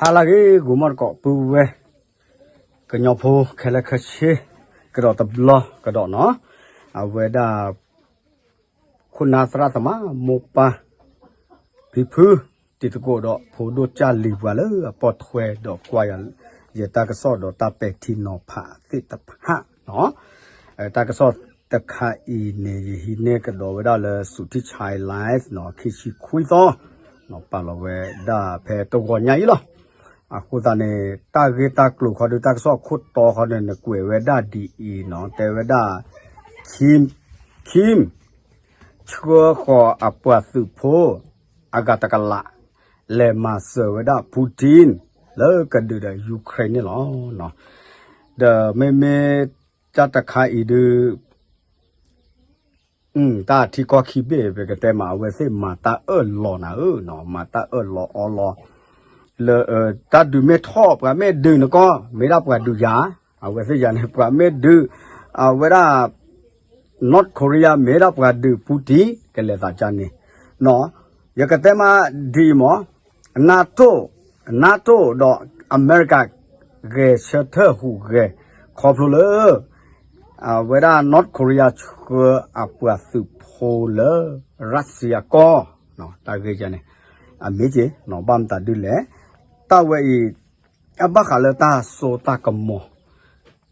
အါလၢဂ့ၤ ဂီၤမီၢ်တကိး ပုၢ်ဝဲၢ် ကညီဖိခဲလၢာ်ခဲဆ့ ကဒီးတဘျီကဒီးနီၤ, အဝဲဒၣ် ခိၣ်နၢ်သရၣ်သမါ မိၢ်ပၢ် ဖံဖု တံၤသကိးဒီး ဖိဒိၣ်ကၢ်လံၤ ပှၤလၢအပိာ်ထွဲဒီးကွၢ်ယၤ ယတၢ်ကစီၣ်ဒီးတၢ်ပဲာ်ထံနီၤဖးသ့ၣ်တဖၣ်နီၤ, တၢ်ကစီၣ်တခါအံၤန့ၣ် ယဟံးန့ၢ်ကဒီးဝဲဒၣ်လၢ စူၤထံၣ်ဆဲး live နီၤ ခံဆံခွံသီ ပာ်လီၤဝဲဒၣ်ဖဲတဂီၤညါအံၤလီၤ. အဃိသတးန့ၣ် တၢ်ဂ့ၢ်တၢ်ကျိၤခီဒုး တၢ်ကစီၣ်ခိၣ်တီခီန့ၣ် နကွဲးဝဲဒၣ်ဒ်အံၤနီၤ, တဲဝဲဒၣ် Kim Kim ဆှၢဃီၤအပှၤသုးဖိ အဂၤတကလး လဲၤမၤစၢၤဝဲဒၣ် Putin လၢကဒုးဒီး Ukraine န့ၣ်လီၤ. ဒီးမ့မ့ၢ်တၢ်တခါအံၤဒုး တၢ်ထံကီၢ်ခံဘ့ၣ် ပကတဲမး အဝဲသ့ၣ်မၤတၢ်အၢၣ်လီၤနၤဧၢ, မၤတၢ်အၢၣ်လီၤအီလီၤ လၢ တၢ်ဒုးမ့ၢ်ထီၣ် ပှၤမ့ၢ်ဒုးနကီၢ် မ့ၢ်ဒၣ်ပှၤဒုးယၤ, အဝဲသ့ၣ်ယၤန့ၣ် ပှၤမ့ၢ်ဒုး အဝဲဒၣ် North Korea မ့ၢ်ဒၣ်ပှၤဒုး Putin ကလဲၤသးကါန့ၣ် ယကတဲမးဒ်အံၤမး NATO NATO ဒီးအမဲရကၤ ဂဲၤဆၢထၢၣ်ဟူးဂဲၤ ခီဖျိလၢ အဝဲဒၣ် North Korea ဆှၢအပှၤသုးဖိလၢ Russia ကီၢ် တၢ်ဂ့ၢ်ယၤန့ၣ် အမ့ၢ်က့ၤ ဘၣ်မတၤဒ်လဲၣ်, တၢ်ဝဲအံၤ အဘၣ်ဃးလၢတၢ်စိတၢ်ကမီၤ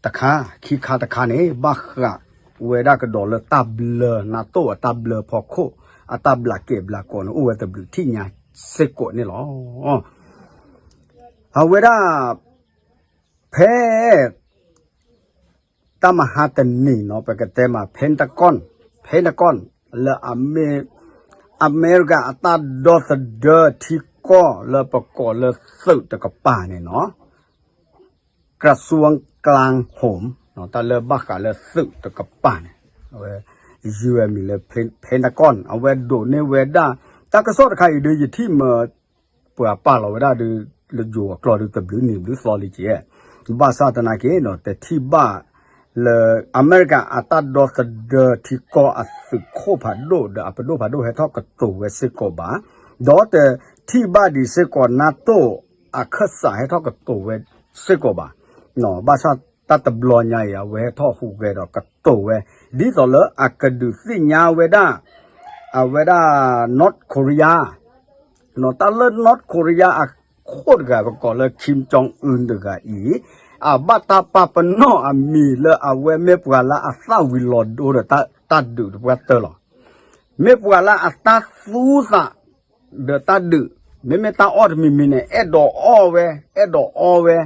တခါ ခံခါတခါန့ၣ် ဘၣ်ဃးဝဲဒၣ်ကဒီးလၢတၢ်ဘျၢ NATO အတၢ်ဘျၢဖီခိၣ် အတၢ်ဘျးကဲးဘျးကိးန့ၣ် အိၣ်ဝဲတဘျုးထံၣ်ညါစ့ၢ်ကီးန့ၣ်လီၤ. အဝဲဒၣ် ဖဲ တၢ်မဟါတနံၤနီၤ ပကတဲမး Pentagon Pentagon လၢ အမဲရကၤအတၢ်ဒီသဒၢထံကီၢ် လၢပကိးလၢသုးတကပၤန့ၣ်နီၤ ကရၢၡူဝ်းကလၢဟိၣ် တၢ်လၢဘၣ်ဃးလၢသုးတကပၤန့ၣ် အဝဲ UN မံၤလၢ Pentagon အဝဲဒိးန့ၢ်ဝဲဒၣ် တၢ်ကစီၣ်တခါအံၤဒုး ယထံၣ်မၢ ပှၤပာ်လီၤဝဲဒၣ်ဒုး လၢယိၤအကျိာ်ဒုး တဘျုးနံၤဘျုးသီလံက့ၤ, ဘၣ်ဆၣ်သနာ်က့နီၤ တထံၣ်ဘၣ် လၢအမဲရကၤအတၢ်ဒီသဒၢထံကီၢ်အသုးခိၣ်ဖးဒိၣ် ဒီးအပဒိၣ်ဖးဒိၣ်ဟဲထီၣ်ကတိၤဝဲစ့ၢ်ကီးဘၣ်, ဒီးတထံၣ်ဘၣ်ဒံးစ့ၢ်ကီး NATO အခၢၣ်စးဟဲထီၣ်ကတိၤဝဲစ့ၢ်ကီးဘၣ်, ဘၣ်ဆၣ်တၢ်တဘျီညါအံၤ အဝဲဟဲထီၣ်ဟူးဂဲၤဒီးကတိၤဝဲ ဒ်သိးလၢအကဒုးသ့ၣ်ညါဝဲဒၣ် အဝဲဒၣ် North Korea တၢ်လၢ North Korea အခိၣ်တဂၤ ပကိးလၢ Kim Jong Un တဂၤအံၤ အဘၣ်တၢ်ပာ်ပနီၣ်အမံၤလၢအဝဲမ့ၢ်ပှၤလၢအသၣ်ဝံၤလီၤဒိဒီးတၢ်ဒုးတပှၢ်တၢၢ်လီၤ. မ့ၢ်ပှၤလၢအတၢ်သူသး ဒီးတၢ်ဒုး, မ့မ့ၢ်တၢ်အီၣ်တမံၤမံၤန့ၣ် အဲၣ်ဒိးအီၣ်ဝဲ အဲၣ်ဒိးအီဝဲ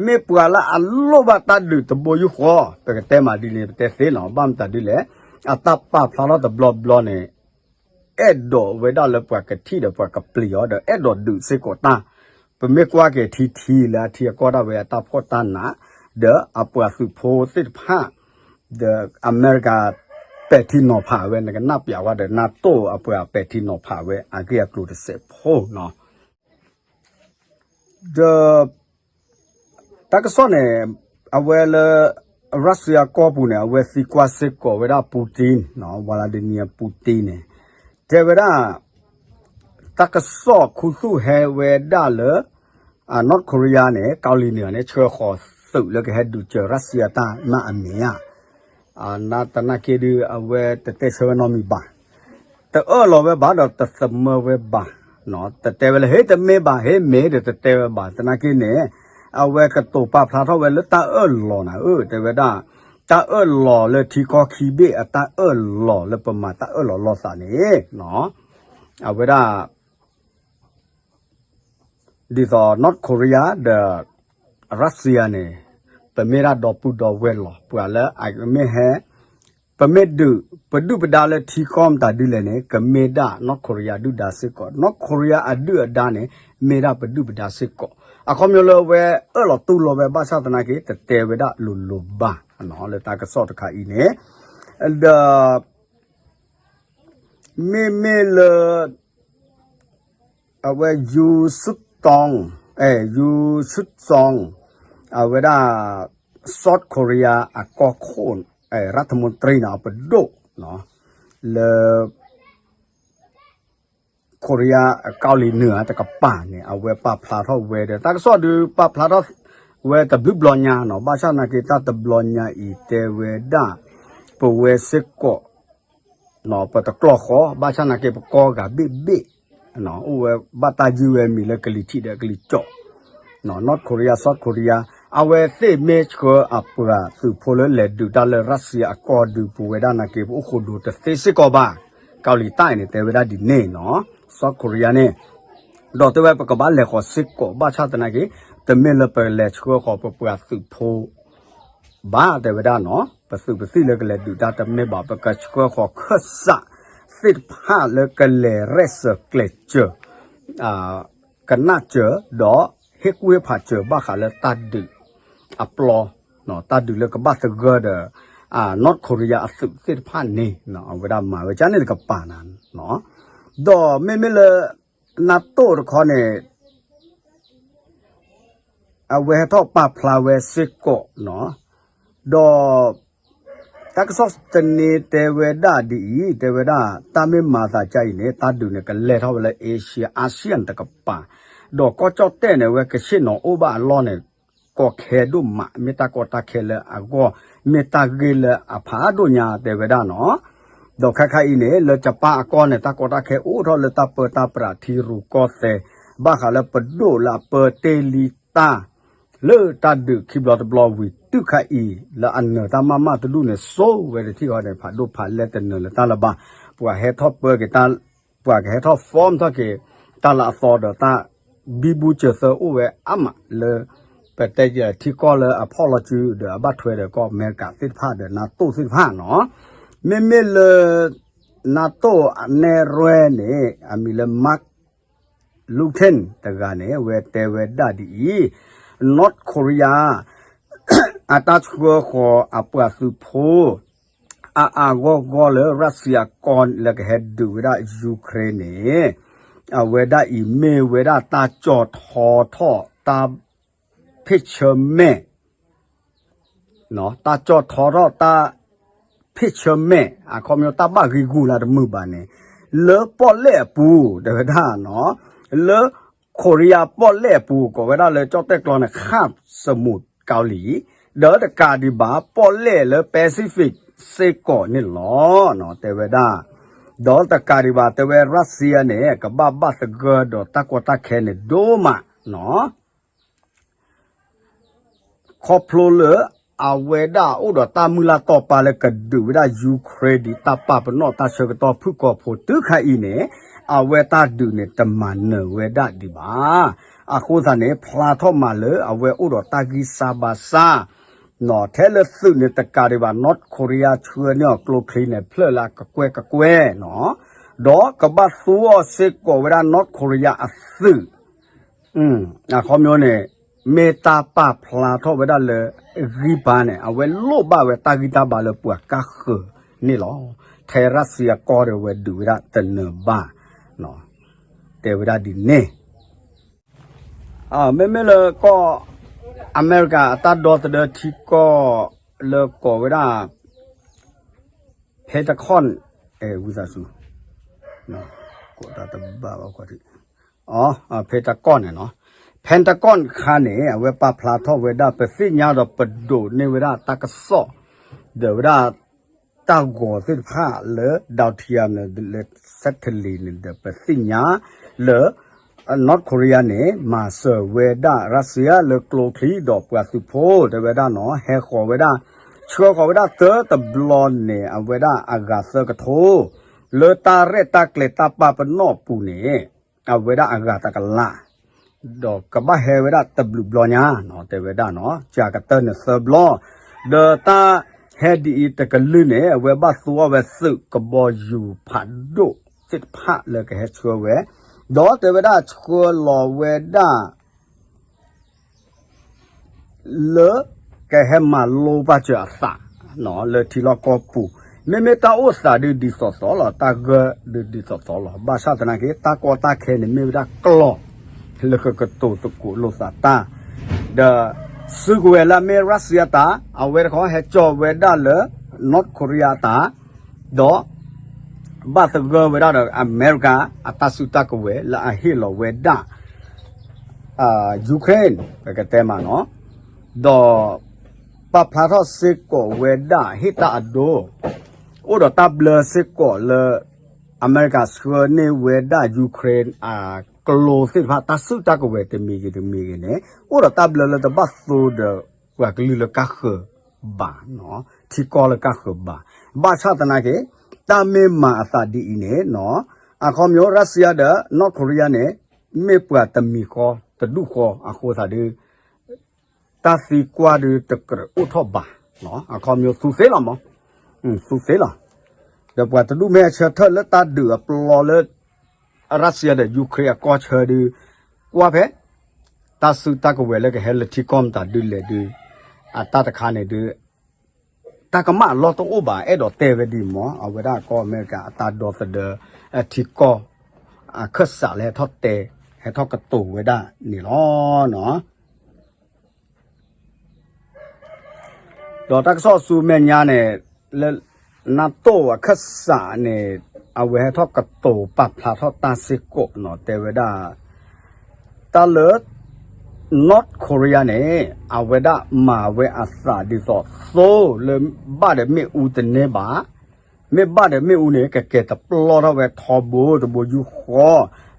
မ့ၢ်ပှၤလၢအလိၣ်ဘၣ်တၢ်ဒုးတဘိယူၢ်ဃီ, ပကတဲမးဒ်န့ၣ် ပတဲသ့လီၤ. ဘၣ်မတၤဒ်လဲၣ်, အတၢ်ပာ်ဖျါထီၣ်တဘျီဘျီန့ၣ် အဲၣ်ဒိးဝဲဒၣ်လၢပှၤကထံၣ်ဒီးပှၤကပျံၤအီၤ ဒီးအဲၣ်ဒိးဒုးစ့ၢ်ကီးတၢ်, ပမ့ၢ်ကွၢ်က့ၤထံထံလၢအထံအကီၢ်ဒၣ်ဝဲအတၢ်ဖှီၣ်တၢ်နး, ဒီးအပှၤသုးဖိသ့ၣ်တဖၣ် ဒီးအမဲရကၤ ပဲာ်ထံနီၤဖးဝဲ နကနၣ်ပျးဝဲဒီး NATO အပှၤပဲာ်ထံနီၤဖးဝဲ အဂ့ၢ်အကျိၤတစဲးဖိနီၤ. ဒီး တၢ်ကစီၣ်န့ၣ် အဝဲလၢ Russia ကီၢ်ပူၤန့ၣ် အဝဲသံကွၢ်စ့ၢ်ကီးဝဲဒၣ် Putin နီၤ Vladimir Putin န့ၣ် တဲဝဲဒၣ် တၢ်ကစီၣ်ခူသူၣ်ဟဲဝဲဒၣ်လၢ North Korea န့ၣ် ကီၤလံၤနံၤန့ၣ် ဆှၢဃီၤသုးလၢကဟဲဒုးစၢၤ Russia တၢ်မးအမ့ၢ်ဧါ, သနာ်က့ဒုး အဝဲတတဲဆၢဝဲနီတမံၤဘၣ်, တအၢၣ်လီၤဝဲဘၣ်ဒီးတသမၢဝဲဘၣ်, တတဲဝဲလၢ ဟ့ တမ့ၢ်ဘၣ် ဟ့မ့ၢ်ဒီးတတဲဝဲဘၣ်, သနာ်က့န့ၣ် အဝဲကတိၤပာ်ဖျါထီၣ်ဝဲလၢတၢ်အၢၣ်လီၤနၤဧၢ တဲဝဲဒၣ်, တၢ်အၢၣ်လီၤလၢထံကီၢ်ခံဘ့ၣ်အတၢ်အၢၣ်လီၤလၢပမၤတၢ်အၢၣ်လီၤလိာ်သးန့ၣ် အဝဲဒၣ် ဒ်သိး North Korea ဒီး Russia န့ၣ် ပမ့ၢ်ဒၣ်ဒီပုၢ်ဒီဝဲၢ်လီၤ. ပှၤလၢအမ့ၢ်ဟဲ ပမ့ၢ်ဒုး ပဒုၣ်ပဒါလၢထံကီၢ်မတၤဒ်လဲၣ်န့ၣ် ကမ့ၢ်ဒၣ် North Korea ဒုၣ်ဒါစ့ၢ်ကီး, North Korea အဒုၣ်အဒါန့ၣ် မ့ၢ်ဒၣ်ပဒုၣ်ပဒါစ့ၢ်ကီး. အခီပညီလၢအဝဲအၢၣ်လီၤတူၢ်လိာ်ဝဲဘၣ်ဆၣ်သနာ်က့ တတဲဝဲဒၣ်လိၤလိၤဘၣ် လၢတၢ်ကစီၣ်တခါအံၤန့ၣ်, ဒီး မ့မ့ၢ်လၢ အဝဲ Yoon Suk Yeol, အဲ Yoon Suk Yeol အဝဲဒၣ် South Korea အကီၢ်ခိၣ် ရၢထမူတရံန့ၣ် အပဒိၣ် လၢ Korea ကီၢ်လံၤနုာ်တကပၤန့ၣ် အဝဲပာ်ဖျါထီၣ်ဝဲဒီး တၢ်ကစီၣ်ဒုးပာ်ဖျါထီၣ်ဝဲတဘျုးဘျီညါနီၤ, ဘၣ်ဆၣ်သနာ်က့ တၢ်တဘျီညါအံၤတဲဝဲဒၣ် ပဝဲစ့ၢ်ကီး ပတကျီၢ်ဃီ, ဘၣ်ဆၣ်သနာ်က့ ပကီၢ်ဂၤဘ့ၣ်ဘ့ၣ် အိၣ်ဝဲဘၣ်တၢ်ယုၢ်ဝဲမံၤလၢကလံၤထံးဒီးကလံၤကၠီၣ်, North Korea, South Korea, အဝဲသ့ၣ်မ့ၢ်ဆှၢအပှၤသုးဖိလၢလဲၤဒုးတၢ်လၢ Russia အကီၢ်ဒုး ပဝဲဒၣ်သနာ်က့ ပအိၣ်ဃိဒိတသ့စ့ၢ်ကီးဘၣ်, ကီၢ်လံၤတၢ်အံၤန့ၣ် တဲဝဲဒၣ်ဒ်န့ၣ်နီၤ, South Korea န့ၣ်, ဒီးတဲဝဲပကဘၣ်လဲၤဃီၤစ့ၢ်ကီး ဘၣ်ဆၣ်သနာ်က့ တမ့ၢ်လၢပလဲၤဆှၢဃီၤပပှၤသုးဖိ ဘၣ်တဲဝဲဒၣ်နီၤ, ပသုးပသံၣ်လၢကလဲၤဒုးတၢ်တမ့ၢ်ဘၣ်, ပကဆှၢဃီၤခၢၣ်စးသ့ၣ်တဖၣ်လၢကလဲၤရဲၣ်စၢၤကျဲၤစၢၤ ကနၣ်စၢၤ ဒီးဟ့ၣ်ကူၣ်ဟ့ၣ်ဖးစၢၤဘၣ်ဃးလၢတၢ်ဒုးအပျီ, တၢ်ဒုးလၢကဘၣ်သဂၢၢ်ဒီး North Korea အသုးသ့ၣ်တဖၣ်န့ၣ် အဝဲဒၣ်မၤဝဲကန့ၣ်တကပၤနၤ, ဒီးမ့မ့ၢ်လၢ NATO တခီန့ၣ် အဝဲဟဲထီၣ်ပာ်ဖျါဝဲစ့ၢ်ကီးနီၤ, ဒီး တၢ်ကစီၣ်တနံၤတဲဝဲဒၣ်ဒ်အံၤ, တဲဝဲဒၣ် တၢ်မ့ၢ်မၤသးဒ်အံၤန့ၣ် တၢ်ဒုးန့ၣ် ကလဲၤထီၣ်ဝဲလၢ Asia, ASEAN တကပၤ, ဒီးကီၢ်ကၠီၣ်တဲၣ်န့ၣ် အဝဲကဆ့ၣ်နီၤအိၣ်ဘၣ်အလီၢ်န့ၣ် ကီခဲဒိၣ်မး, မ့ၢ်တၢ်ကီတၢ်ခဲလၢအဂီၢ်, မ့ၢ်တၢ်ဂ့ၢ်လၢအဖးဒိၣ်ညါတဲဝဲဒၣ်နီၤ, ဒီးခဲခါအံၤန့ၣ် လၢကပၣ်အကီၢ်န့ၣ် တၢ်ကီတၢ်ခဲအိၣ်ထီၣ်လၢတၢ်ပၢတၢ်ပြးထံရူၢ်ကီၢ်သဲး, ဘၣ်ဃးလၢပဒိၣ်လၢအပၢတ့ၢ်လံတၢ် လၢတၢ်ဒုးခံဘျီတဘျီဝံၤတုၤခါအံၤ လၢအနၢၤတၢ်မၤမၤတဒူၣ်န့ၣ် စိဝဲတထံၣ်ဃီန့ၣ် ဖးဒိၣ်ဖးလဲၢ်တနၢၤလၢတၢ်လၢၤဘၣ်, ပှၤဟဲထီၣ်ပၢက့ၤတၢ်, ပှၤကဟဲထီၣ် form ထီၣ်က့ၤ တၢ်လၢအသီဒီးတၢ်ဘံဘူစၢၤသၢအိၣ်ဝဲအါမးလၢ ပတဲယဲထံကီၢ်လၢအဖီၣ်လီၤစုဒီးအဘၣ်ထွဲဒီးကီၢ်အမဲရကၤသ့ၣ်တဖၣ်ဒီး NATO သ့ၣ်တဖၣ်နီၤ, မ့မ့ၢ်လၢ NATO အနဲၣ်ရွဲၣ်န့ၣ် အမံၤလၢ Mark Rutte တဂၤန့ၣ် အဝဲတဲဝဲဒၣ်ဒ်အံၤ, North Korea အတၢ်ဆှၢဃီၤအပှၤသုးဖိ အါအါဂီၢ်ဂီၢ်လၢ Russia ကီၢ်လၢကဟဲဒုးဝဲဒၣ် Ukraine န့ၣ်, အဝဲဒၣ်အံၤမ့ၢ်ဝဲဒၣ်တၢ်ကၠီၣ်ထီထီၣ်တၢ် ဖ့ၣ်ဆၢမဲာ် တၢ်ကၠီၣ်ထီထီၣ်တၢ်ဖ့ၣ်ဆၢမဲာ် အခီပညီတၢ်ဘၣ်ဂံာ်ဂူာ်လၢတမုာ်ဘၣ်န့ၣ် လၢပီၣ်လဲၣ်အပူၤ တဲဝဲဒၣ်နီၤ, လၢ Korea ပီၣ်လဲၣ်အပူၤ ကိးဝဲဒၣ်လၢကၠီၣ်တဲၣ်ကျီန့ၣ် ခၣ်စမူးကီၤလံၤ, ဒီးတကးဒံးဘၣ် ပီၣ်လဲၣ်လၢ Pacific စ့ၢ်ကီးန့ၣ်လီၤ တဲဝဲဒၣ်, ဒီးတကးဒံးဘၣ် တဲဝဲ Russia န့ၣ် ကဘၣ်ဘၣ်သဂၢၢ်ဒီးတၢ်ကီတၢ်ခဲန့ၣ်ဒိၣ်မးနီၤ ခီဖျိလၢ အဝဲဒၣ်အိၣ်ဒီးတၢ်မုၢ်လၢ်တီပာ်လၢကဒုးဝဲဒၣ် Ukraine ဒ်တၢ်ပာ်ပနီၣ်တၢ်ဆၢကတီၢ်ဖုၣ်ကိာ်ဖိတုၤခါအံၤန့ၣ်, အဝဲတၢ်ဒုးန့ၣ်တမၤနၢၤဝဲဒၣ်ဒံးဘၣ်. အဃိသတးန့ၣ် ဖျါထီၣ်မးလၢအဝဲအိၣ်ဒီးတၢ်ဂံၢ်စၢ်ဘါစၢ် ထဲလၢသုးန့ၣ်တကးဒံးဘၣ် North Korea ဆှၢန့ၢ်အီၤကျိချံန့ၣ် ဖျၢၣ်လၢအကကွဲၢ်ကကွဲၢ်နီၤ, ဒီးကဘၣ်သူအီၤစ့ၢ်ကီးဝဲဒၣ် North Korea အသုး အခီပညီန့ၣ် မ့ၢ်တၢ်ပာ်ဖျါထီၣ်ဝဲဒၣ်လၢ ဂံၢ်ဘါန့ၣ် အဝဲလိၣ်ဘၣ်ဝဲတၢ်ဂံၢ်တၢ်ဘါလၢပှၤကါဃၢၤန့ၣ်လီၤ. ထဲ Russia ကီၢ်ဒီးအဝဲဒုးဝဲဒၣ်တနၢၤဘၣ် တဲဝဲဒၣ်ဒ်န့ၣ် မ့မ့ၢ်လၢကီၢ်အမဲရကၤအတၢ်ဒီသဒၢထံကီၢ်လၢကိးဝဲဒၣ် Pentagon ဝံသးစူၤ ကိးတၢ်တဘၣ်ဘၣ် Pentagon န့ၣ်နီၤ, Pentagon တခါန့ၣ် အဝဲပာ်ဖျါထီၣ်ဝဲဒၣ် ပသ့ၣ်ညါဒီးပဒိးန့ၢ်ဝဲဒၣ်တၢ်ကစီၣ် ဒီးဝဲဒၣ် တၢ်ဂီၤသ့ၣ်တဖၣ်လၢ Dow Times န့ၣ် လၢ Saturday န့ၣ်ဒီး ပသ့ၣ်ညါလၢ North Korea န့ၣ် မၤစၢၤဝဲဒၣ် Russia လၢကျိချံဒီးပှၤသုးဖိ တဲဝဲဒၣ်နီၤ ဟဲဃီၤဝဲဒၣ် ဆှၢဃီၤဝဲဒၣ်သၢတဘျီန့ၣ် အဝဲဒၣ်အဂၤသၢကထိ လၢတၢ်ရဲၣ်တၢ်ကျဲၤတၢ်ပာ်ပနီၣ်ပူၤန့ၣ် အဝဲဒၣ်အဂၤတကလး ဒီးကဘၣ်ဟဲဝဲဒၣ်တဘျုးဘျီညါ တဲဝဲဒၣ်နီၤ ကကတၢၢ်န့ၣ်သၢဘျီ ဒီးတၢ်ဟဲဒ်အံၤတကလုာ်န့ၣ် အဝဲဘၣ်သူအီၤဝဲသုးကဘီယူၤဖးဒိၣ်သ့ၣ်တဖၣ်လၢကဟဲဆှၢဝဲ ဒီးတဲဝဲဒၣ်ဆှၢလီၤဝဲဒၣ် လၢကဟဲမၤလိဘၣ်စၢၤအသး လၢထံလီၢ်ကီၢ်ပူၤ, မ့မ့ၢ်တၢ်အိၣ်သးဒုးဒ်သိးသိးလီၤ, တၢ်ဂၢၢ်ဒုးဒ်သိးသိးလီၤ, ဘၣ်ဆၣ်သနာ်က့ တၢ်ကီတၢ်ခဲန့ၣ် မ့ၢ်ဝဲဒၣ်ကျီၢ် လၢကကတိၤသကိးလိာ်သးတၢ်, ဒီး စုကဝဲၤလၢအမ့ၢ် Russia တၢ် အဝဲတခီဟဲကၠီဝဲဒၣ်လၢ North Korea တၢ်, ဒီး ဘၣ်သဂၢၢ်ဝဲဒၣ်ဒီးအမဲရကၤအတၢ်စုတၢ်ကဝဲၤလၢအဟ့ၣ်လီၤဝဲဒၣ် Ukraine ပကတဲမးနီၤ, ဒီးပာ်ဖျါထီၣ်စ့ၢ်ကီးဝဲဒၣ်ဟ့ၣ်တၢ်အဒိ အိၣ်ဒီးတၢ်ဘျၢစ့ၢ်ကီးလၢ အမဲရကၤဆှၢန့ၢ်ဝဲဒၣ် Ukraine အကျိသ့ၣ်တဖၣ် တၢ်စုတၢ်ကဝဲၤတမံၤဂ့ၤတမံၤဂ့ၤန့ၣ် အိၣ်ဒီးတၢ်ဘျၢလၢတဘၣ်သိဒီးပှၤကလုာ်လၢကၢ်ဃၢၤဘၣ်နီၤ, ထံကီၢ်လၢကၢ်ဃၢၤဘၣ်. ဘၣ်ဆၣ်သနာ်က့ တၢ်မ့ၢ်မၤအသးဒ်အံၤန့ၣ်နီၤ, အခီပညီ Russia ဒီး North Korea န့ၣ် မ့ၢ်ပှၤတမံၤဃီတဒူၣ်ဃီအဃိသတးဒီး တၢ်သံကွၢ်ဒုးတကြၢးအိၣ်ထီၣ်ဘၣ်, အခီပညီသူသ့လီၤမး, သူသ့လီၤ. ဒီးပှၤတဒူၣ်မ့ၢ်ဟဲဆၢထၢၣ်လၢတၢ်ဒုးအပျီလၢ Russia ဒီး Ukraine အကီၢ်ဆၢဒီး ကွၢ်ဖဲ တၢ်စုတၢ်ကဝဲၤလၢကဟဲလၢထံကီၢ်မတၤဒုးလဲၣ်ဒုး အတၢ်တခါန့ၣ်ဒုး တၢ်ကမၣ်အလီၢ်တအိၣ်ဘၣ် အဲၣ်ဒိးတဲဝဲဒ်မး, အဝဲဒၣ်ကီၢ်အမဲရကၤအတၢ်ဒီသဒၢ ထံကီၢ် အခၢၣ်စးလၢဟဲထီၣ်တဲ ဟဲထီၣ်ကတိၤဝဲဒၣ်န့ၣ်လီၤ. ဒီးတၢ်ကစီၣ်ဆူမဲာ်ညါန့ၣ် လၢ NATO အခၢၣ်စးန့ၣ် အဝဲဟဲထီၣ်ကတိၤပာ်ဖျါထီၣ်တၢ်စ့ၢ်ကီးနီၤ တဲဝဲဒၣ် တၢ်လၢ North Korea န့ၣ် အဝဲဒၣ်မၤဝဲအသးဒ်သိးသိလၢဘၣ်ဒီးမ့ၣ်အူတန့ၢ်ဘၣ်, မ့ၢ်ဘၣ်ဒီးမ့ၣ်အူန့ၣ် ကကဲၤတပျီထီၣ်ဝဲထီဘိတဘိယူၢ်ဃီ,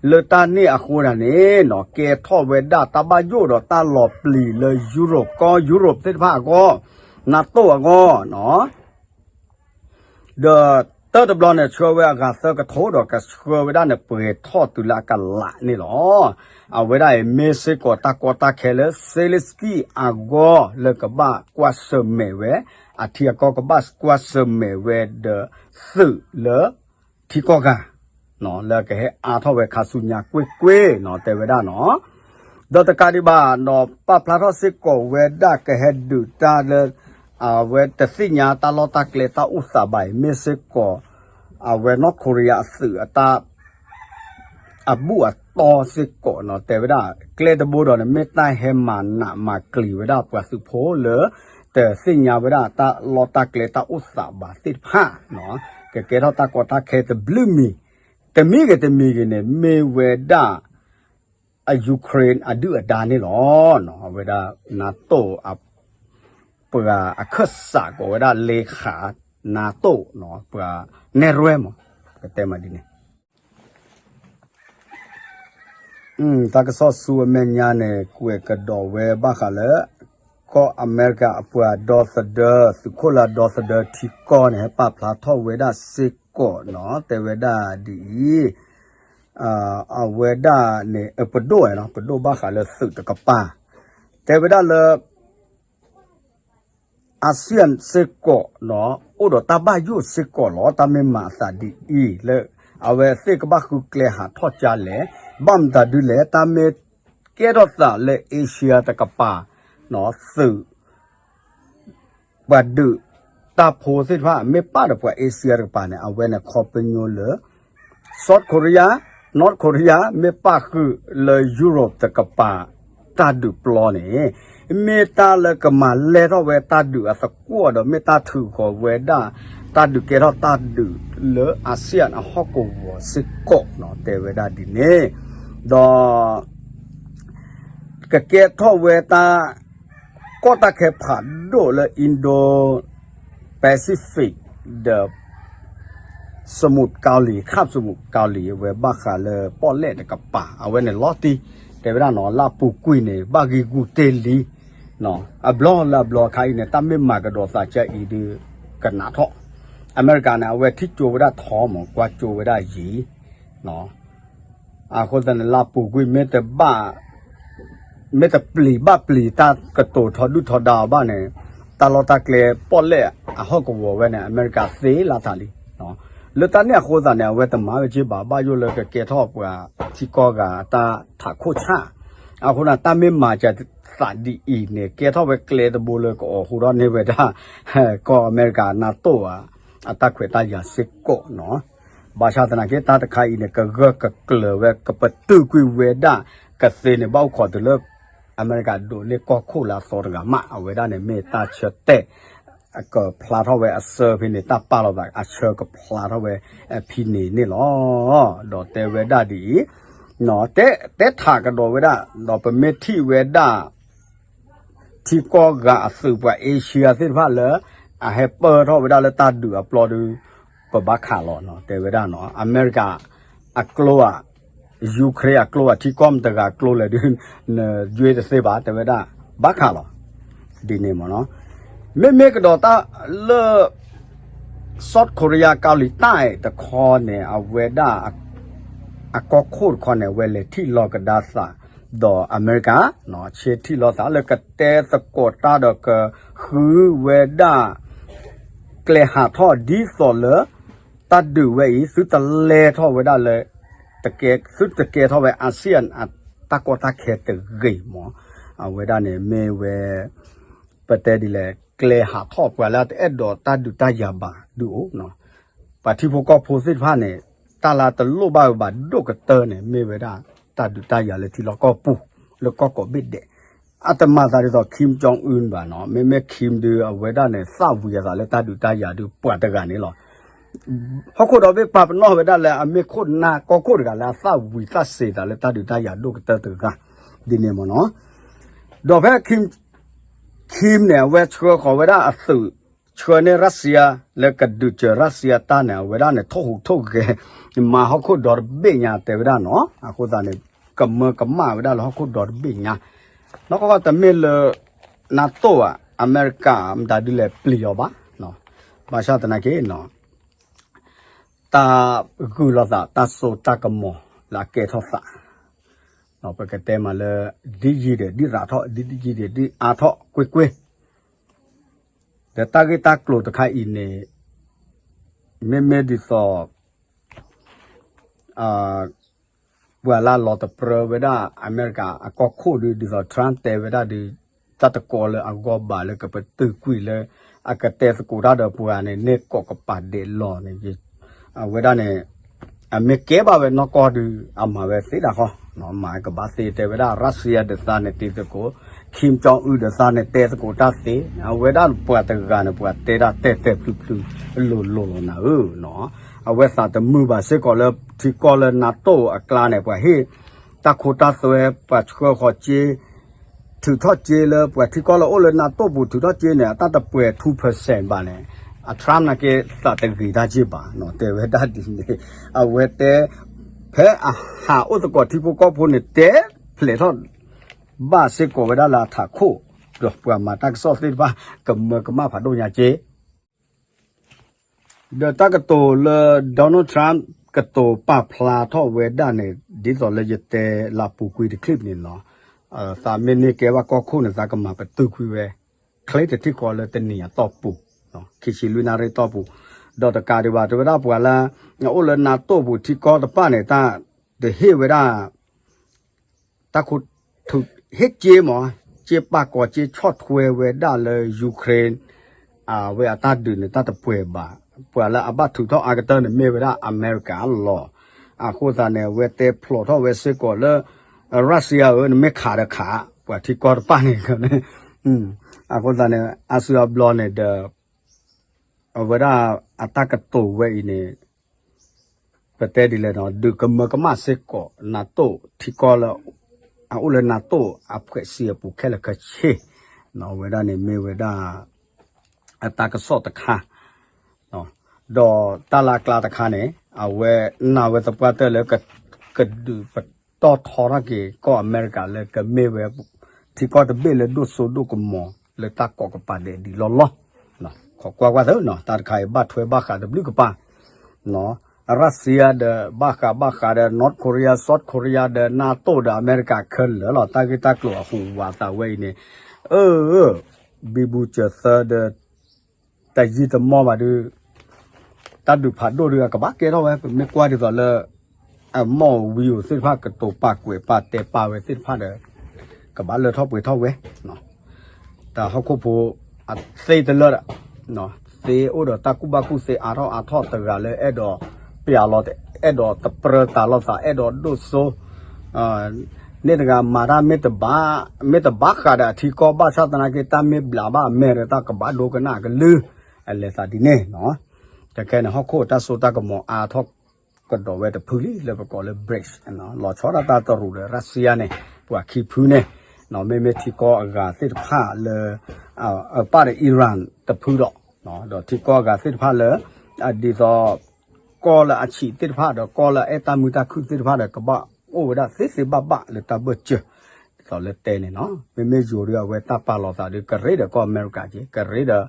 လၢတၢ်န့ၣ်အဃိဒၣ်န့ၣ်နီၤ ကဲထီၣ်ဝဲဒၣ်တၢ်ဘၣ်ယိၣ်ဒီးတၢ်လီၤပျံၤလၢ Europe ကီၢ် Europe သ့ၣ်တဖၣ်အဂီၢ်, NATO အဂီၢ်နီၤ ဒီးတၢ်တဘျီန့ၣ် ဆှၢဝဲအဂၤသၢကထိဒီးကဆှၢဝဲဒၣ်န့ၣ် ပှဲၤထီၣ်တုၤလၢအကလးန့ၣ်လီၤ. အဝဲဒၣ်အံၤမ့ၢ်စ့ၢ်ကီးတၢ်ကီတၢ်ခဲလၢ Zelensky အဂီၢ်လၢကဘၣ်ကွၢ်ဆၢၣ်မဲာ်ဝဲ, အထံအကီၢ်ကဘၣ်ကွၢ်ဆၢၣ်မဲာ်ဝဲဒီး သုးလၢထံကီၢ်ဂၤ လၢကဟဲအါထီၣ်ဝဲခါဆူညါကွ့ၢ်ကွ့ၢ်နီၤ တဲဝဲဒၣ်နီၤ. ဒီးတကးဒံးဘၣ်နီၤ ပာ်ဖျါထီၣ်စ့ၢ်ကီးဝဲဒၣ်ကဟဲဒုးတၢ်လၢ အဝဲတသ့ၣ်ညါတၢ်လီၢ်တၢ်ကျဲတၢ်အိၣ်သးဘၣ်အံၤ မ့ၢ်စ့ၢ်ကီး အဝဲ North Korea အသုးအတၢ် အဘူၣ်အတီၢ်စ့ၢ်ကီးနီၤ တဲဝဲဒၣ် ကျဲတဘိဒီးန့ၣ် မ့ၢ်တၢ်ဟဲမၤနးမၤကျံၤဝဲဒၣ်ပှၤသုးဖိလၢ တသ့ၣ်ညါဝဲဒၣ်တၢ်လီၢ်တၢ်ကျဲတၢ်အိၣ်သးဘၣ်သ့ၣ်တဖၣ်နီၤ ကကဲထီၣ်တၢ်ကီတၢ်ခဲတဘျုးမံၤ တမံၤဂ့ၤတမံၤဂ့ၤန့ၣ် မ့ၢ်ဝဲဒၣ် အ Ukraine အဒုၣ်အဒါန့ၣ်လီၤ. အဝဲဒၣ် NATO အ ပှၤအခၢၣ်စးကိးဝဲဒၣ် เลขา NATO နီၤ ပှၤနဲၣ်ရွဲမး ပကတဲမးဒ်န့ၣ် တၢ်ကစီၣ်ဆူအမဲာ်ညါန့ၣ် ကွဲးကဒီးဝဲဘၣ်ဃးလၢ ကီၢ်အမဲရကၤအပှၤဒီသဒၢ သုးခိၣ်လၢအဒီသဒၢထံကီၢ်န့ၣ် ဟဲပာ်ဖျါထီၣ်ဝဲဒၣ်စ့ၢ်ကီးနီၤ တဲဝဲဒၣ်ဒ်အံၤ အဝဲဒၣ်န့ၣ် ပဒိၣ်နီၤ ပဒိၣ်ဘၣ်ဃးလၢသုးတကပၤ တဲဝဲဒၣ်လၢ ASEAN စ့ၢ်ကီးနီၤ အိၣ်ဒီးတၢ်ဘၣ်ယိၣ်စ့ၢ်ကီးလီၤ. တၢ်မ့ၢ်မၤအသးဒ်အံၤ လၢအဝဲသ့ၣ်ကဘၣ်ဃုကျဲဟးထီၣ်ကလဲၣ် ဘၣ်မတၤဒုလဲၣ် တၢ်မ့ၢ်ကဲထီၣ်သးလၢ Asia တကပၤ သုး ပှၤဒုးတၢ်ဖိသ့ၣ်တဖၣ် မ့ၢ်ပာ်ဒီးပှၤ Asia တကပၤန့ၣ် အဝဲန့ၣ်ခီပညီလၢ South Korea, North Korea မ့ၢ်ပာ်ဃုာ်လၢ Europe တကပၤ တၢ်ဒုးပျီန့ၣ် မ့ၢ်တၢ်လၢကမၤလဲၢ်ထီၣ်ဝဲတၢ်ဒုးအသကွီၢ်ဒီး မ့ၢ်တၢ်ထုးဃီၤဝဲဒၣ် တၢ်ဒုးကဲထီၣ်တၢ်ဒုးလၢ ASEAN အဟီၣ်ကဝီၤစ့ၢ်ကီးနီၤ တဲဝဲဒၣ်ဒ်န့ၣ် ဒီး ကကဲထီၣ်ဝဲတၢ် ကီၢ်တၢ်ခဲဖးဒိၣ်လၢ Indo-Pacific ဒီး စမုတ်ကီၤလံၤ ခၣ်စမုတ်ကီၤလံၤ အဝဲဘၣ်ဃးလၢပီၣ်လဲၣ်တကပၤ အဝဲန့ၣ်လီၤတံၢ် တဲဝဲဒၣ်နီၤ လၢအပူၤကွံာ်န့ၣ် ဘၣ်ဂံာ်ဂူာ်တ့ၢ်လံ အဘျီလၢအဘျီအခါအံၤန့ၣ် တၢ်မ့ၢ်မၤကဒီးသးကဲအံၤဒုး ကနးထီၣ် အမဲရကၤန့ၣ် အဝဲထံၣ်ကၠိဝဲဒၣ်ထီမး ကွၢ်ကၠိဝဲဒၣ်ယံၤ အဃိသတးန့ၣ် လၢအပူၤကွံာ်မ့ၢ်တဘၣ် မ့ၢ်တပျံၤဘၣ်ပျံၤတၢ်ကတိၤထီဒုၣ်ထီဒါအီၤဘၣ်န့ၣ် တၢ်လီၢ်တၢ်ကျဲပီၣ်လဲၣ်အဟီၣ်ကဝီၤဝဲန့ၣ် အမဲရကၤသ့လၢထးလံ. လၢတၢ်န့ၣ်အဃိသတးန့ၣ် အဝဲတမၤဝဲက့ဘၣ် ဘၣ်ယိၣ်လၢကကဲထီၣ်ပှၤထံကီၢ်ဂၤအတၢ်ထးခိၣ်ဆၣ် အဃိန့ၣ် တၢ်မ့ၢ်မၤစၢၤသးဒ်အံၤန့ၣ် ကဲထီၣ်ဝဲကျဲတဘိလၢကအိၣ်ဃူထီၣ်န့ၢ်ဝဲဒၣ် ကီၢ်အမဲရကၤ NATO ဧါ အတၢ်ခွဲးတၢ်ယာ်စ့ၢ်ကီးနီၤ ဘၣ်ဆၣ်သနာ်က့ တၢ်တခါအံၤန့ၣ် ကဂၢၢ်ကကျၢၤဝဲ ကပတုာ်ကွံာ်ဝဲဒၣ် ကသ့န့ၣ် ဘၣ်အိၣ်ခိးတုၤလၢ အမဲရကၤဒိးန့ၢ်ကီၢ်ခိၣ်လၢအသီတဂၤမး အဝဲဒၣ်န့ၣ်မ့ၢ်တၢ်ဆၢတဲာ် ကဖျါထီၣ်ဝဲအဆၢဖဲန့ၣ် တၢ်ပာ်လီၤသးအဆၢကဖျါထီၣ်ဝဲဖဲန့ၣ်န့ၣ်လီၤ. ဒီးတဲဝဲဒၣ်ဒ်အံၤ, တဲထးကဒီးဝဲဒၣ်, ဒီးပမ့ၢ်ထံၣ်ဝဲဒၣ် ထံကီၢ်ဂၤအသုးပှၤ Asia သ့ၣ်တဖၣ်လၢ အဟဲပၢၢ်ထီၣ်ဝဲဒၣ်လၢတၢ်ဒုးအပျီဒုး ပဘၣ်ခးလီၤနီၤ, တဲဝဲဒၣ်နီၤ, အမဲရကၤအကျိဧါ, Ukraine အကျိဧါ, ထံကီၢ်မတဂၤကျိလဲၣ်ဒုး နယွ့တသ့ဘၣ်, တဲဝဲဒၣ် ဘၣ်ခးလီၤ ဒ်န့ၣ်မ့ၢ်နီၤ. မ့မ့ၢ်ကဒီးတၢ်လၢ South Korea ကီၤလံၤတၢ်တခီန့ၣ် အဝဲဒၣ် အကီၢ်ခိၣ်တခီန့ၣ် အဝဲလဲၤထံၣ်လိာ်ကဒါသး ဒီးအမဲရကၤ ဆ့ထံၣ်လိာ်သးလၢကတဲသကိးတၢ်ဒီးကဃုဝဲဒၣ် ကျဲဟးထီၣ်ဒ်သိးလၢ တၢ်ဒုးဝဲအံၤ သုတလဲၤထီၣ်ဝဲဒၣ်လၢ သုတကဲထီၣ်ဝဲ ASEAN အတၢ်ကီတၢ်ခဲတဂ့ၤမး, အဝဲဒၣ်န့ၣ်မ့ၢ်ဝဲ ပတဲဒ်လဲၣ် ကျဲဟးထီၣ်ပှၤလၢတအဲၣ်ဒိးတၢ်ဒုးတၢ်ယၤဘၣ်ဒုးအိၣ်နီၤ, ပှၤထံဖိကီၢ်ဖိသ့ၣ်တဖၣ်န့ၣ် တၢ်လၢတလိၣ်ဘၣ်ဝဲဘၣ်ဒိၣ်ကတၢၢ်န့ၣ် မ့ၢ်ဝဲဒၣ်တၢ်ဒုးတၢ်ယၤလၢထံလီၢ်ကီၢ်ပူၤ လၢကီၢ်ကိးဘ့ၣ်ဒဲး, အတမၤသးဒ်သိး Kim Jong Un ဘၣ်နီၤ, မ့မ့ၢ် Kim ဒုး အဝဲဒၣ်န့ၣ် သၣ်ဝံၤအသးလၢတၢ်ဒုးတၢ်ယၤဒုးပှၤတဂၤန့ၣ်လီၤ. ဟီၣ်ခိၣ်ဒီဘ့ၣ်ပာ်ပနီၣ်ဝဲဒၣ်လၢအမ့ၢ်ခိၣ်နၢ်ကီၢ်ခိၣ်တဂၤလၢအသၣ်ဝံၤသၣ်စ့ၤသးလၢတၢ်ဒုးတၢ်ယၤဒိၣ်ကတၢၢ်တဂၤ ဒ်န့ၣ်မ့ၢ်နီၤ. ဒီးဖဲ Kim Kim န့ၣ် အဝဲဆှၢဃီၤဝဲဒၣ်အသုး ဆှၢန့ၢ် Russia လၢကဒုးစၢၤ Russia တၢ်န့ၣ် အဝဲဒၣ်န့ၣ် ထိၣ်ဟူးထိၣ်ဂဲၤ မၤဟီၣ်ခိၣ်ဒီတဘ့ၣ်ညါတဲဝဲဒၣ်နီၤ, အဃိသတးန့ၣ် ကမၢကမၣ်ဝဲဒၣ်လၢဟီၣ်ခိၣ်ဒီတဘ့ၣ်ညါ, နီၢ်ကီၢ်တမ့ၢ်လၢ NATO ဧါ အမဲရကၤ မတၤဒုးလဲၤပျံၤအီၤဘၣ်, ဘၣ်ဆၣ်သနာ်က့နီၤ တၢ်ဂုာ်လိာ်သးတၢ်စိတၢ်ကမီၤလၢအကဲထီၣ်သး, ပကတဲမးလၢ ဒ်ယံာ်ဒီးဒ်သးထီၣ် ဒ်ယံာ်ဒီးဒ်အါထီၣ်ကွ့ၢ်ကွ့ၢ်, ဒီးတၢ်ဂ့ၢ်တၢ်ကျိၤတခါအံၤန့ၣ် မ့မ့ၢ်ဒ်သိး ပှၤလၢအလီၤတပြၢဝဲဒၣ်အမဲရကၤအကီၢ်ခိၣ်ဒုး ဒ်သိး Trump တဲဝဲဒၣ်ဒုး တၢ်တကိးလၢအဂီၢ်ဘၣ်လၢကပတုာ်ကွံာ်လၢ အကတဲသကိးတၢ်ဒီးပှၤန့ၣ် န့ၢ်ကိးကပၤဒဲးလီၤန့ၣ် အဝဲဒၣ်န့ၣ် အမ့ၢ်ကဲဘၣ်ဝဲနီၢ်ကီၢ်ဒုး အမၤဝဲသ့ဒၣ်ဃီ, မၤကဘၣ်သ့တဲဝဲဒၣ် Russia ဒီးသးန့ၣ်တ့သကိး Kim Jong Un ဒီးသးန့ၣ်တဲသကိးတၢ်သ့, အဝဲဒၣ်ပှၤတဂၤန့ၣ် ပှၤတဲဒၣ်တဲာ်တဲာ်ဖျုးဖျုး လိၤလိၤလီၤနၤဧၢနီၤ, အဝဲသးတမုာ်ဘၣ်စ့ၢ်ကီးလၢထံကီၢ်လၢ NATO အကျါန့ၣ် ပှၤဟ့ၣ်တၢ်ခိတၢ်သွဲ ပှၤဆှၢဃီၤစ့ ထုးထီၣ်စ့လၢပှၤထံကီၢ်လၢအိၣ်လၢ NATO ပူၤထုးထီၣ်စ့န့ၣ် အတၢ်တပှဲၤ two percent ဘၣ်န့ၣ် အ Trump နာ်က့သးတဂ့ၤတၢ်စ့ၢ်ဘၣ်နီၤ, တဲဝဲဒၣ်ဒ်န့ၣ် အဝဲတဲ ဖဲအဟးအိၣ်သကိးထံဖိကီၢ်ဖိန့ၣ် တဲဖျဲးထီၣ်ဘၣ်စ့ၢ်ကီးဝဲဒၣ်လၢအထးခိၣ်, ဒီးပှၤမၤတၢ်ကစီၣ်သ့ၣ်တဖၣ် ကမၢကမၣ်ဖးဒိၣ်ညါက့ ဒီးတၢ်ကတိၤလၢ Donald Trump ကတိၤပာ်ဖျါထီၣ်ဝဲဒၣ်န့ၣ် ဒ်သိးလၢယတဲလၢပူၤကွံာ်တ clip န့ၣ်လီၤ. သးမ့ၢ်န့ၢ်ကဲဘၣ်ကီၢ်ခိၣ်န့ၣ် သးကမၤပတုာ်ကွံာ်ဝဲ ချ့တထံၣ်ဃီလၢတနံၤအတီၢ်ပူၤ, ခံဆံလွံၢ်နၣ်ရံၣ်တီၢ်ပူၤ, ဒီးတကးဒံးဘၣ် တဲဝဲဒၣ်ပှၤလၢ အိၣ်လၢ NATO ပူၤထံကီၢ်တဖၣ်န့ၣ် တၢ်တဟ့ၣ်ဝဲဒၣ် တၢ်ခိ ဟ့ၣ်စ့မး, စ့ပာ်ကီၤစ့ဆီၣ်ထွဲဝဲဒၣ်လၢ Ukraine အဝဲအတၢ်ဒုးန့ၣ် တၢ်တပှဲၤဘၣ်. ပှၤလၢအဘၣ်ထုးထီၣ်အါကတၢၢ်န့ၣ် မ့ၢ်ဝဲဒၣ်အမဲရကၤလီၤ. အဃိသတးန့ၣ် အဝဲတဲဖျိးထီၣ်ဝဲစ့ၢ်ကီးလၢ Russia ဧၢ, နမ့ၢ်ခးဒီးခး ပှၤထံကီၢ်တဖၣ်န့ၣ် အဃိသတးန့ၣ် အါစုအါဘျီန့ၣ်ဒီး အဝဲဒၣ်အတၢ်ကတိၤဝဲအံၤန့ၣ် ပတဲဒ်လဲၣ်နီၤ, ဒုးကမၢကမၣ်စ့ၢ်ကီး NATO ထံကီၢ်လၢ အအိၣ်လၢ NATO အဖှဲးစံအပူၤခဲလၢာ်ခဲဆ့, အဝဲဒၣ်န့ၣ်မ့ၢ်ဝဲဒၣ် အတၢ်ကစီၣ်တခါ, ဒီးတၢ်လၢအကျါတခါန့ၣ် အဝဲနာ်ဝဲသပှၢ်တၢၢ်လၢ ကဒုးပတီၢ်ထီထီၣ်က့ၤ ကီၢ်အမဲရကၤလၢကမ့ၢ်ဝဲ ထံကီၢ်တဘ့ၣ်လၢဒိၣ်စိဒိၣ်ကမီၤ လၢတၢ်ကိးကပၤဒဲးဒ်လီၢ်လီၢ်, ခိးကွၢ်ကွၢ်သ့နီၤ, တၢ်တခါအံၤဘၣ်ထွဲဘၣ်ဃးတဘျုးကပၤ Russia ဒီးဘၣ်ဃးဘၣ်ဃးဒီး North Korea South Korea ဒီး NATO ဒီးအမဲရကၤခဲလၢာ်လီၤ. တၢ်ဂ့ၢ်တၢ်ကျိၤအဟူးဝးသးဝဲအံၤန့ၣ် အၢ ဘံဘူစၢၤသၢဒီး တယံာ်တမီၢ်ဘၣ်ဒုး တၢ်ဒုးဖးဒိၣ်ဒုး အကဘၣ်ကဲထီၣ်ဝဲ ပမ့ၢ်ကွၢ်ဒ်သိးလၢ အမီၢ်ဝံဧိၤသ့ၣ်တဖၣ် ကတိၤပာ်ကွဲးပာ်တဲပာ်ဝဲသ့ၣ်တဖၣ်ဒီး ကဘၣ်လၢထီၣ်ပှဲၤထီၣ်ဝဲ တၢ်ဟီၣ်ခိၣ်ဖိအသ့တလၢာ်ဒီး သ့အိၣ်ဒီးတၢ်ကူၣ်ဘၣ်ကူၣ်သ့အါထီၣ်အါထီၣ်တဂၤလၢအဲၣ်ဒိးပျးလီၤ အဲၣ်ဒိးတပြၢတၢ်လိာ်သး အဲၣ်ဒိးဒိၣ်စိ န့ၣ်တဂၤမၤတၢ်မ့ၢ်တဘၣ် မ့ၢ်တဘၣ်ဃးဒီးအထံကီၢ်ဘၣ်ဆၣ်သနာ်က့ တၢ်မ့ၢ်ဘျးဘၣ်အမဲာ်ဒီး တၢ်ကဘၣ်ဒိကနၣ်အကလုၢ် အလဲၤသးဒ်န့ၣ်နီၤ. ခဲခဲန့ၣ် ဟီၣ်ခိၣ်တၢ်စိတၢ်ကမီၤအါထီၣ်ကဒီးဝဲတဖုလံ လၢပကိးလၢ BRICS လီၤဆီဒၣ်တၢ်တရူးဒီး Russia န့ၣ် ပှၤခံဖုန့ၣ် မ့မ့ၢ်ထံကီၢ်အဂၤသ့ၣ်တဖၣ်လၢ အပၢ်ဒီး Iran တဖုဒီး ဒီးထံကီၢ်အဂၤသ့ၣ်တဖၣ်လၢ ဒ်သိး ကီၢ်လၢအဆံးသ့ၣ်တဖၣ်ဒီး ကီၢ်လၢအအဲၣ်တၢ်မုာ်တၢ်ခုၣ်သ့ၣ်တဖၣ်ဒီး ကဘၣ်အိၣ်ဝဲဒၣ်သ့သ့ဘၣ်ဘၣ်လၢတၢ်ဘၢၣ်စၢၤ ဒ်သိးလၢတဲန့ၣ်နီၤ. မ့မ့ၢ်ယိၤဒုအဝဲတၢ်ပာ်လီၤသးဒီး ကရ့ဒီးကီၢ်အမဲရကၤက့ၤ ကရ့ဒီး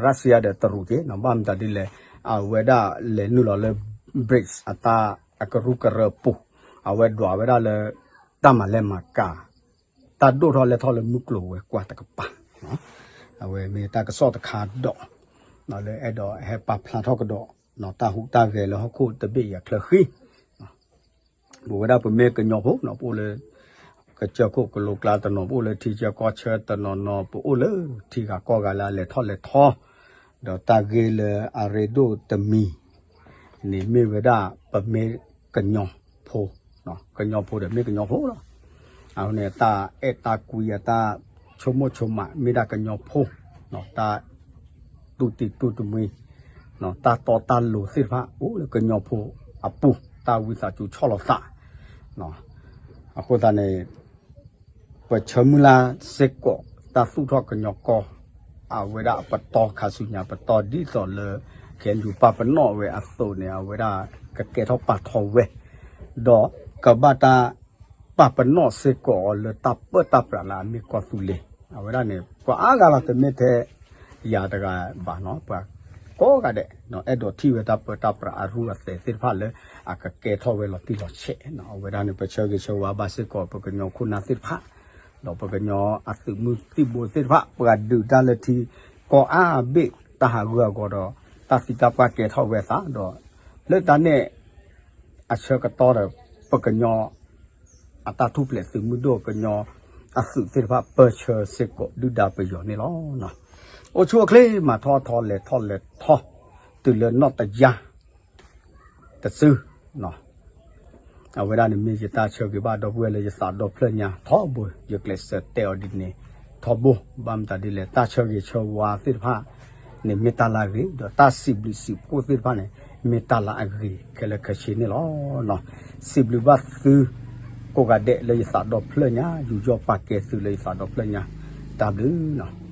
Russia ဒီးတရူးက့ၤနီၤ. ဘၣ်မတၤဒ်လဲၣ် အဝဲဒၣ်လဲၤနုာ်လီၤလၢ BRICS အတၢ်အကရူၢ်ကရၢပူၤ အဝဲဒွးဝဲဒၣ်လၢ တၢ်မၤလဲၢ်မၤကၤ တၢ်ဒိၣ်ထီၣ်လဲၢ်ထီၣ်လၢမုၢ်ကျိၤဝဲၤကွာ်တကပၤ အဝဲမ့ၢ်တၢ်ကစီၣ်တခါဒီး လၢအဲၣ်ဒိးဟဲပာ်ဖျါထီၣ်ကဒီး တၢ်ဟူးတၢ်ဂဲၤလၢဟီၣ်ခိၣ်တဘ့ၣ်အံၤအချၢဃံ ပဝဲဒၣ်ပမ့ၢ်ကညီဖိနီၤ ပအိၣ်လၢ ကစၢၢ်ခိၣ်ကလိကျါတနီၤ ပအိၣ်လၢထံဆၢကီၢ်ဆၢတနီၤနီၤ ပအိၣ်လၢထံဂၤကီၢ်ဂၤလၢအလဲၤထီၣ်လဲၤထီ ဒီးတၢ်ဂ့ၢ်လၢအရ့ဒိၣ်တမံၤန့ၣ် မ့ၢ်ဝဲဒၣ်ပမ့ၢ်ကညီဖိ ကညီဖိဒီးမ့ၢ်ကညီဖိလီၤ. အဃိန့ၣ် တၢ်အဲၣ်တၢ်ကွံအတၢ်ဆိကမိၣ်ဆိကမး မ့ၢ်ဒၣ်ကညီဖိ တၢ် တူၢ်တံၢ်တူၢ်တမှံ တၢ်တီတၢ်လိၤသ့ၣ်တဖၣ် အိၣ်လၢကညီဖိအပူၤ တၢ်ဝံသးစူၤဆီၣ်လီၤသး အဃိသတးန့ၣ် ပဆၢမုၢ်လၢ်စ့ၢ်ကီး တၢ်သူၣ်ထီၣ်ကညီကီၢ် အဝဲဒၣ်အပတီၢ်ခါဆူညါ ပတီၢ်ဒ်သိးလၢ ခဲအံၤပာ်ပနီၣ်ဝဲအသိးန့ၣ် အဝဲဒၣ်ကကဲထီၣ်ပာ်ထီၣ်ဝဲ ဒီးကဘၣ်တၢ် ပာ်ပနီၣ်စ့ၢ်ကီးအီၤလၢတၢ်ပၢတၢ်ပြးလၢအမ့ၢ်ကီၢ်သူလ့ၤ အဝဲဒၣ်န့ၣ် ပှၤအါဂၤလီၤ တမ့ၢ်ထဲယၤတဂၤဘၣ်နီၤ ပှၤကိးဂၤဒဲး အဲၣ်ဒိးထံၣ်ဝဲတၢ်ပၢတၢ်ပြးအရူအသဲးသ့ၣ်တဖၣ်လၢ အကကဲထီၣ်ဝဲလီၤတံၢ်လီၤဆဲးနီၤ အဝဲဒၣ်န့ၣ် ပဆၢဂ့ၤဆၢဝါဘၣ်စ့ၢ်ကီး ပကညီခိၣ်နၢ်သ့ၣ်တဖၣ် ဒီးပကညီအသုးမုၢ်သံၣ်ဘိသ့ၣ်တဖၣ် ပှၤဒုးတၢ်လၢထံကီၢ်အါဘ့ၣ် တၢ်ဟးဂူာ်ဟးဂီၤဒီး တၢ်သံတၢ်ပှၢ်ကဲထီၣ်ဝဲအသးဒီး လၢတၢ်န့ၣ် အဆၢကတီၢ်ဒီး ပကညီ အတၢ်ထူၣ်ဖျဲးသုးမုၢ်ဒိၣ် ကညီအသုးသ့ၣ်တဖၣ် ပၢၢ်ဆၢစ့ၢ်ကီးဒုၣ်ဒါပယီၤန့ၣ်လီၤ. အိၣ်ဆူၣ်အိၣ်ချ့ မၤထီၣ်ထီ လဲၤထီၣ်လဲၤထီ တုၤလၢနီၢ်တယၢ် တစု အဝဲဒၣ်န့ၣ်မ့ၢ်ယတၢ်ဆၢဂ့ၤဘၣ်ဒီပုၢ်ဝဲၢ်လၢယသးဒီဖျၢၣ်ညါထီဘိ ယကျဲးစၢးတဲအီၤဒ်န့ၣ်ထီဘိ ဘၣ်မတၤဒ်လဲၣ် တၢ်ဆၢဂ့ၤဆၢဝါသ့ၣ်တဖၣ်န့ၣ် မ့ၢ်တၢ်လၢအဂ့ၤ ဒီးတၢ်စံးဘျုးစံးဖှိၣ်သ့ၣ်တဖၣ်န့ၣ် မ့ၢ်တၢ်လၢအဂ့ၤခဲလၢာ်ခဲဆ့န့ၣ်လီၤ. စံးဘျုးဘၣ်သု ကိးဂၤဒဲးလၢယသးဒီဖျၢၣ်ညါ ယူးယီၣ်ပာ်ကဲသုလၢယသးဒီဖျၢၣ်ညါ တၢ်ဘျုး